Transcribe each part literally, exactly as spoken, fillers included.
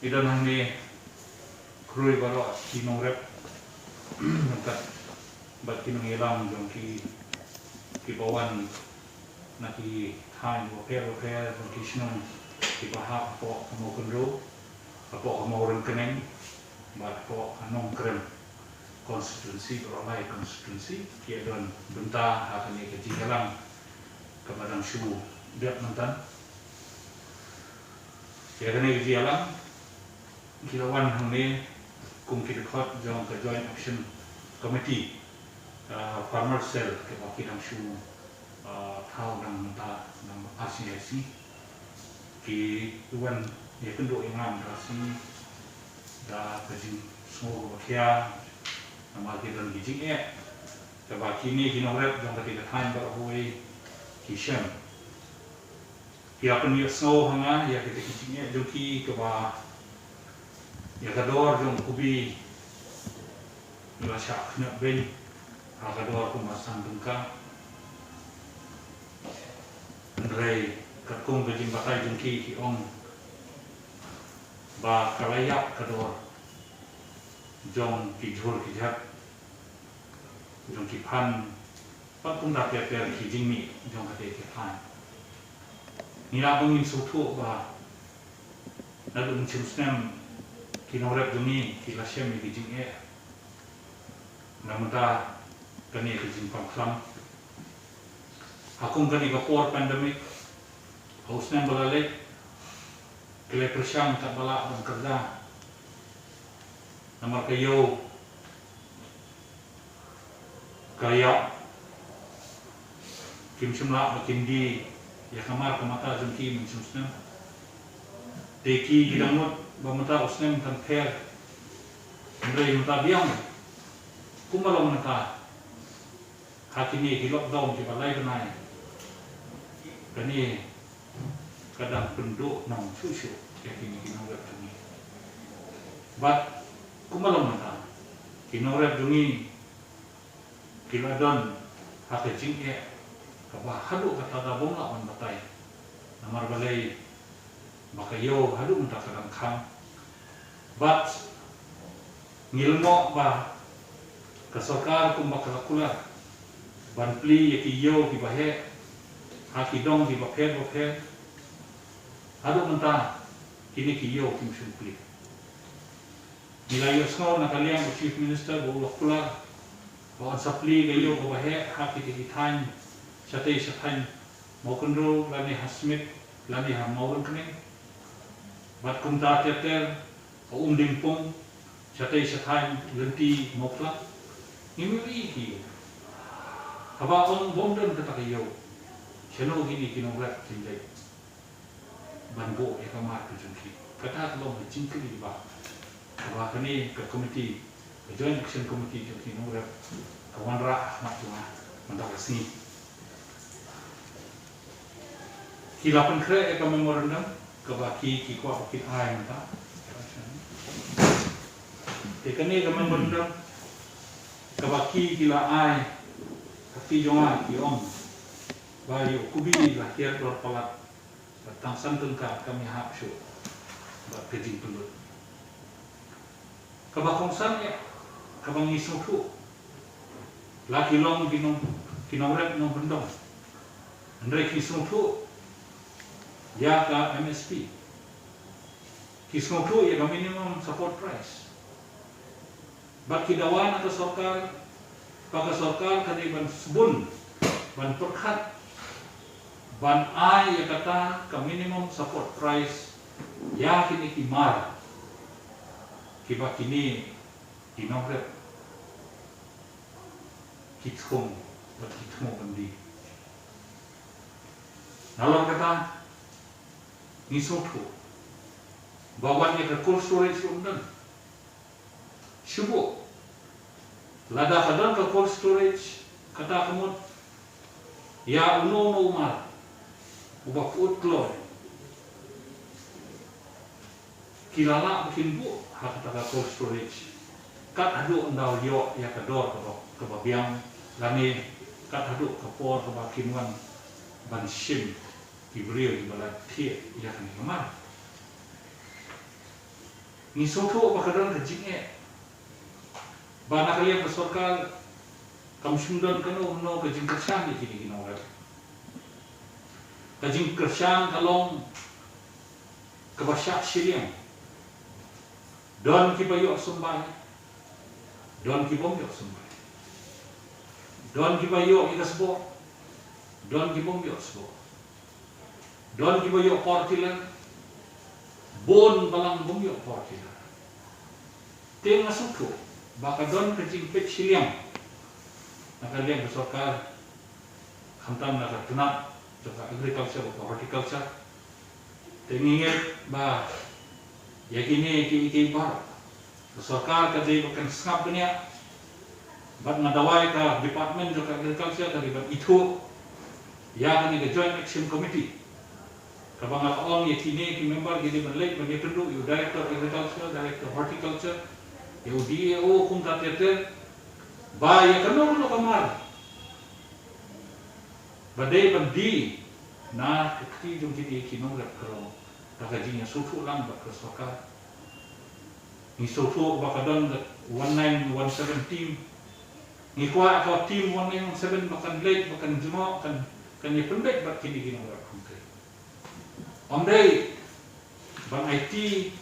Ki don hangne khrui baroh ki nongrep ryngkat bad ki nongïalam jong ki, kiba wan na ki thaiñ bapher bapher jong ki shnong kiba hap hapoh ka Mawkynrew, hapoh ka Mawryngkneng bad hapoh ka Nongkrem constituency, baroh lai constituency ki ïadon bynta ha kane ka jingïalang kaba dang shu dep mynta. Ïa kane ka jingïalang ki la wan hangne kum ki dkhot jong ka Joint Action Committee, ah, Farmer Cell, kaba ki dang shu, ah, thaw dang mynta, dang ar sngi lai sngi. Ki wan ïakynduh ïa nga mynta ka sngi da ka jingsngew kaba khia namar ki don ki jingeh kaba kine ki nongrep jong kata ka thaiñ baroh kawei ki shem. Ki la pynïohsngew ha nga ïa kita ki jingeh jong ki kaba ïa ka dor jong u kubi la shah khñiot beiñ ha ka dor kumba san tyngka. Hynrei katkum ka jingbatai jong ki, ki ong ba ka la ïap ka dor jong ki jhur ki jhep, jong ki phan, bad kumta ter ter ki jingmih jong kata ka thaiñ. Ngi lah ban ngin sngewthuh ba naduh mynshem snem ki nongrep jong ngi ki la shem ïa ki jingeh na bynta kane ka jingpang khlam. Ha kum kane ka por pandemic, ha u snem ba la leit, ki la pyrshang katba lah ban kyrda namar ka ïew ka ïap. Kim shym lah ba kin die ïa ka mar ka mata jong ki mynshem snem. Te ki, ki dang mut ba mynta u snem kan pher, hynrei mynta biang kumba long mynta ha kine ki lockdown kiba lai bnai. Kane ka dang pynduh nong shuh shuh ïa kine ki nongrep jong ngi. Bad kumba long mynta, ki nongrep jong ngi ki la don ha ka jingeh kaba haduh katta da bym lah ban batai. Namar balei ba ka ïew haduh mynta ka dang khang. Bad ngi lyngngoh ba ka sorkar kumba ka la kular ban plie ïa ki ïew kiba heh ha ki dong kiba pher bapher. Haduh mynta kine ki ïew kim shym plie. Ngi la ïohsngew na ka liang u Chief Minister ba u la kular ba un sa plie ka ïew kaba heh ha kita ki thaiñ shatei sha thaiñ Mawkynrew lane ha Smit lane ha Mawryngkneng. Bad kumta ter ter ha Umdingpung shatei sha thaiñ lynti Mawkla. Ngim ïohi ki ïew. Haba ong bym don kata ka ïew, shano kine ki nongrep kin leit ban buh ïa ka mar ka jong ki? Kata ka long ka jingkylli ba, ba kane ka committee, ka Joint Action Committee jong ki nongrep ka wanrah ha khmat jong nga mynta ka sngi. Ki la pynkhreh ïa ka memorandum kaba ki, ki kwah ba kin ai mynta. Te kane ka memorandum kaba ki, ki la ai ha kti jong nga, ki ong ba ïa u kubi la hiar dor palat. Bad tang san tyngka kam ïahap shuh bad ka jingpynlut. Kaba kongsan ïa kaba ngi sngewthuh, la ki long ki nong, ki nongrep nongkyndong, hynrei ki sngewthuh ïa ka M S P, ki sngewthuh ïa ka minimum support price. Bad ki dawa na ka sorkar, ba ka sorkar ka dei ban sbun, ban pyrkhat, ban ai ïa kata ka minimum support price ïa kine ki mar kiba kine ki nongrep ki thung bad ki thung ban die. Nalor kata ngi sngewthuh ba wan ïa ka cold storage ruh ym don. Shu buh. Lada ka don ka cold storage, kata ka mut ïa uno uno u mar uba pyut kloi, ki la lah ba kin buh ha kata ka cold storage kat haduh ynda u ïoh ïa ka dor kaba, kaba biang, lane kat haduh ka por kaba kin wan ban shim ki briew kiba la thiah ïa kane ka mar. Ngi sngewthuh ba ka don ka jingeh ba na ka liang ka sorkar kam shym don kano kano ka jingkyrshan ïa kine ki nongrep. Ka jingkyrshan ka long kaba shah shiliang. Don kiba ïoh symbai, don ki bym ïoh symbai. Don kiba ïoh ïa ka sboh, don ki bym ïoh sboh. Don kiba ïoh por tiller, bun balang bym ïoh por tiller. Te nga sngewthuh ba ka don ka jingpeit shiliang na ka liang ka sorkar, khamtam na ka tnat jong ka agriculture bad ka horticulture. Te ngi ngeit ba ïa kine ki, ki baroh ka sorkar ka dei ba kan sngap bniah. Bad nga dawa ïa ka department jong ka agriculture ka dei ban ithuh ïa kane ka Joint Action Committee. Kaba nga la ong ïa kine ki member ki dei ban leit ban ïakynduh ïa u Director Agriculture, Director Horticulture, ïa u D A O kumta ter ter. Ba ïa kano kano ka mar ba dei ban die na ka kti jong kine ki nongrep ka long da ka jingïasngewthuh lang bad ka sorkar. Ngi sngewthuh ba ka don ka one nine one seven team. Ngi kwah ka team one nine one seven ba kan leit, ba kan jngoh, kan, kan ïapynbeit bad kine ki nongrep hangtei. Ym dei ban aiti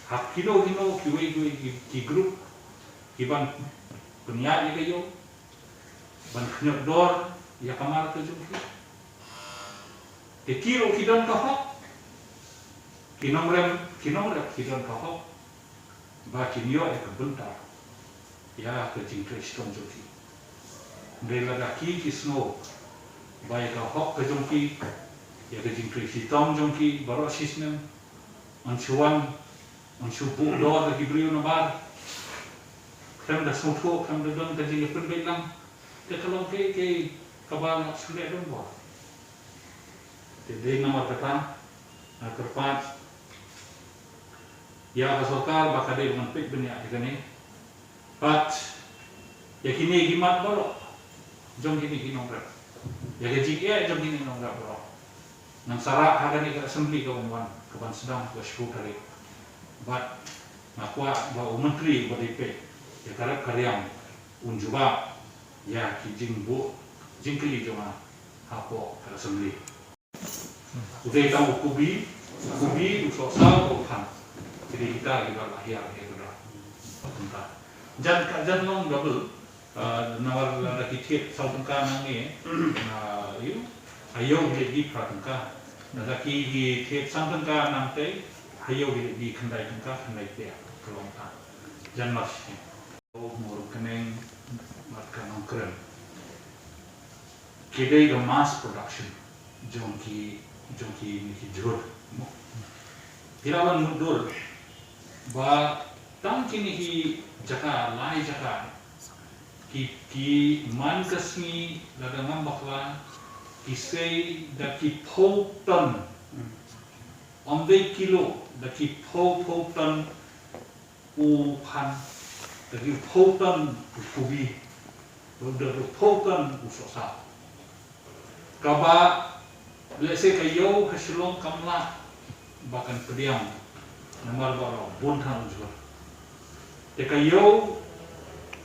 ha kino kino kiwei kiwei ki, ki group ki ban pynïaid ïa ka ïew, ban khñiot dor ïa ka mar ka jong ki. Te ki ruh ki don ka hok, ki nongrep, ki nongrep ki don ka hok ba kin ïoh ïa ka bynta ïa ka jingtrei shitom jong ki. Hynrei lada ki, ki sngew ba ïa ka hok ka jong ki, ïa ka jingtrei shitom jong ki baroh shisnem, yn shu wan, yn shu buh dor da ki briew nabar, khlem da sngewthuh, khlem da don ka jingïapynbeit lang, te ka long kaei kaei kaba ngap shu leh donbor. Te dei namar kata nga kyrpad ïa ka sorkar ba ka dei ban peit bniah ïa kane. Bad ïa kine ki mat baroh jong kine ki nongrep, ïa ka jingeh jong kine ki nongrep baroh, ngan sa rah ha kane ka assembly ka ban wan, ka ban sdang ha ka shiphew tarik. Bad nga kwah ba u Myntri uba dei peit ïa ka rep ka riam un jubab ïa ki jingbuh jingkylli jong nga hapoh ka assembly. U dei tang u kubi, u kubi, u sohsaw, u phan. Ki dei kita kiba la hiar ïa kata. Kumta. Jan ka, jan long double, ah, namar lada ki thied saw tyngka nangne, ah, ïoh, ha ïew ki leit die phra tyngka. Lada ki, ki thied san tyngka nangtei, ha ïew ki leit die khyndai tyngka, khyndai phew, ka long ta. Jan mar shi. Murkneng bad ka Nongkrem. Ki dei ka mass production jong ki, jong kine ki jhur. Phi lah ban mutdur ba tang kine ki jaka, lai jaka, ki, ki man ka sngi lada ngam bakla, ki sei da ki phew ton. Ym dei kilo, da ki phew, phew ton u phan, da ki phew ton u kubi, da ki phew ton u sohsaw. Kaba lehse ka ïew ha Shillong kam lah ba kan pdiang namar ba la bun than u jhur. Te ka ïew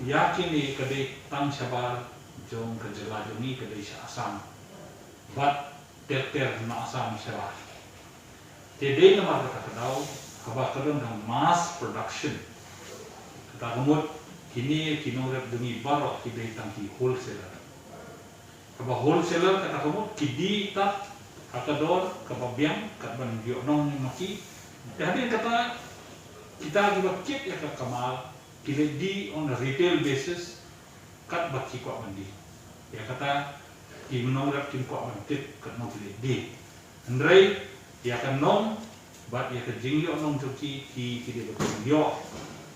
ïa kine ka dei tang shabar jong ka jylla jong ngi, ka dei sha Assam. Bad ter ter na Assam shabar. Te dei namar kata ka daw, haba ka don ka mass production, kata ka mut kine ki nongrep jong ngi baroh ki dei tang ki wholesaler. Haba wholesaler kata ka mut ki die tad ha ka dor kaba biang, kat ban ïoh nong ma ki. Te hadien kata kita kiba kit ïa ka kamar ki leit die on a retail basis, kat ba ki kwah ban die. Ïa kata ki nongrep kim kwah ban tip katno ki leit die. Hynrei ïa ka nong bad ïa ka jingïoh nong jong ki, ki, ki dei ban ïoh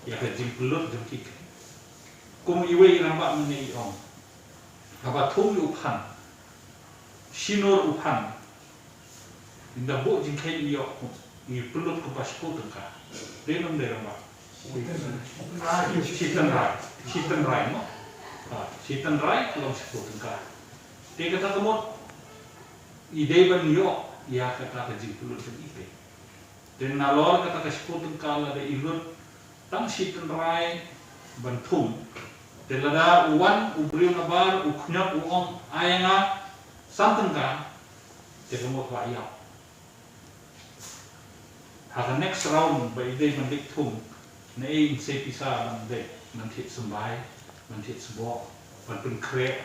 ïa ka jingpynlut jong ki. Kum iwei i rangbah mynne i ong, haba thung ïa u phan, shinur u phan, ynda buh jingkheiñ ïoh, i pynlut kumba shiphew tyngka. Dei nong dei rangbah? Shi tynrai. Shi tynrai. Shi tynrai mo? Ha, shi tynrai ka long shiphew tyngka. Te kata ka mut i dei ban ïoh ïa kata ka jingpynlut jong i te. Te nalor kata ka shiphew tyngka lada i lut tang shi tynrai ban thung. Te lada u wan u briew na bar u khñiot u ong ai nga san tyngka. Te ka mut wa ïap. Ha ka next round ba i dei ban dik thung, na ei in sei pisa ban dei, ban thied symbai, ban thied sboh, ban pynkhreh.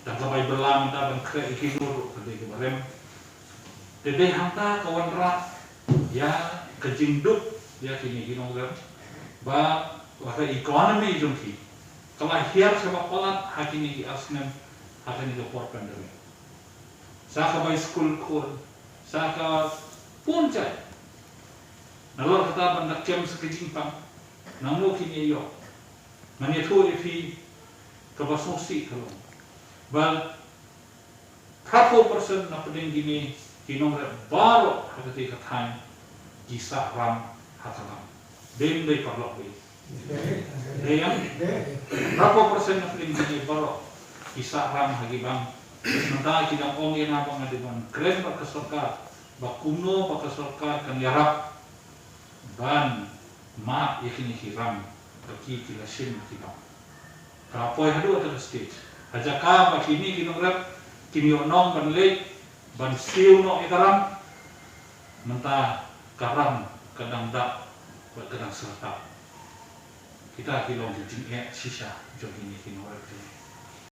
Tang ka bai bela mynta ban khreh i ki nur ka dei ka barem. Te dei hangta ka wanrah ïa ka jingduk ïa kine ki nongrep ba, ba ka economy jong ki ka la hiar sha ba palat ha kine ki ar snem ha kane ka por pandemic. Sa ka bai skul khun, sa ka pun jait. Nalor kata ban da kem sa ka jingpang. Nangno kine ïoh. Ngan ïathuh ïa phi kaba sngewsih ka long ba thirty-four percent na pdeng kine ki nongrep baroh ha kata ka thaiñ ki sah ram ha ka lam. Dei ym dei paralok? Dei. Dei ïa. Thirty-four percent na pdeng kine baroh ki sah ram ha ki bank. Mynta ki dang ong ïa nga ba nga dei ban kren bad ka sorkar ba kumno ba ka sorkar kan ïarap ban mad ïa kine ki ram ba ki, ki la shim ki bank. Ka poi haduh kata ka stage. Ha jaka ba kine ki nongrep kin ïoh nong ban leit ban siew noh ïa ka ram, mynta ka ram ka dang dap bad ka dang syrtap. Kita ki long ki jingeh shisha jong kine ki nongrep kine.